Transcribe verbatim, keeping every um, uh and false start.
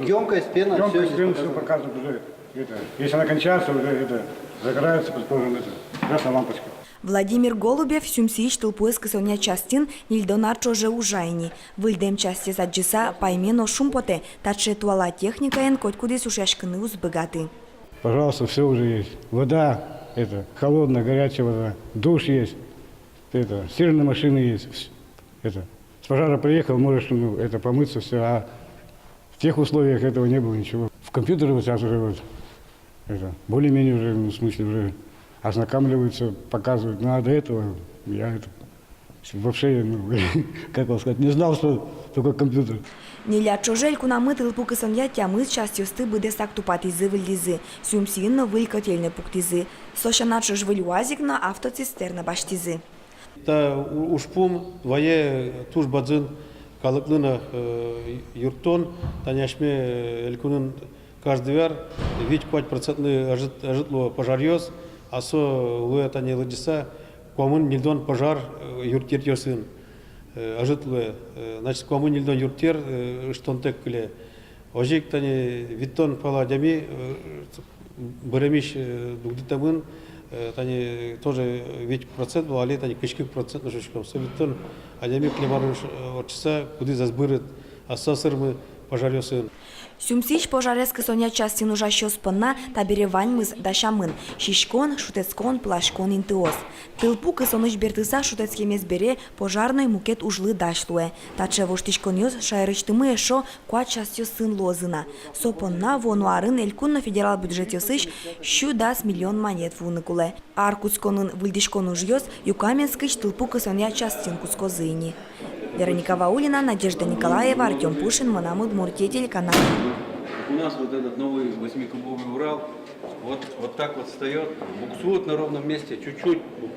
Ёмкость, пена, всё здесь показано. Ёмкость, пена, всё показано уже. Это, если она кончается, уже это загорается, предположим, это красная лампочка. Владимир Голубев Сюмсиысь тылпуэз кысонъя частьын ньыльдон ар ӵоже ужа ини. Выльдэм частьсэ адӟыса, пайме но шумпотэ: таӵе туала техникаен котькудӥз ушъяськыны уз быгаты. Пожалуйста, всё уже есть. Вода, это, холодная, горячая вода, душ есть, это, стиральные машины есть. Вс-, это, с пожара приехал, можешь, ну, это, помыться, всё. А в тех условиях этого не было ничего. В компьютере вот сейчас уже вот, это, более-менее уже, ну, в смысле, уже ознакомливаются, показывают. Ну, а до этого я это, вообще, ну, как вам сказать, не знал, что такое компьютер. Ньыль ар ӵоже элькунамы тылпу кысонъя тямыс частьёсты быдэсак тупатӥзы-выльдӥзы, Сюмсиын но выль котельной пуктӥзы. Со сяна ӵош выль УАЗик но автоцистерна басьтӥзы. Та у-, ужпум вае туж бадӟым калыклы но, э, юрттон. Тани асьме, э, элькунын каждый ар вить-куать процентлы ӧжыт, ӧжыт луо пожаръёс, а со луэ тани лыдӟыса куамын ньыльдон пожар, э, юртъеръёсын, э, ӧжыт луэ. Э, значит, куамын ньыльдон юртъер, э, ыштонтэк кыле. Озьы ик тани витьтон пала адями, э, быремысь, э, дугдытэмын, э, тани тоже вить процент вал, али тани кызь кык процент но шуиськом. Со витьтон адями кылем арын, э, ортчыса, кудӥз ӧз бырыт асьсэ сэрмы пожаръёсын. Сюмсиысь пожарез кысонъя частьын ужасьёс понна табере ваньмыз дасямын: сиськон, шутэтскон, пыласькон интыос. Тылпу кысонысь бертыса шутэтскемез бере пожарной мукет ужлы дась луэ. Таӵе воштӥськонъёс шаерысьтымы эшшо куать частьёсын луозы на. Со понна вуоно арын элькун но федерал бюджетъёсысь сю дас миллион манет вуыны кулэ. Ар кутсконын выльдӥськон ужъёс Юкаменскысь тылпу кысонъя частьын кутскозы ини. Вероника Ваулина, Надежда Николаева, Артём Пушин, «Мынам Удмуртие» телеканал. У нас вот этот новый восьмикубовый Урал вот, вот так вот встаёт, буксует на ровном месте, чуть-чуть, буквально.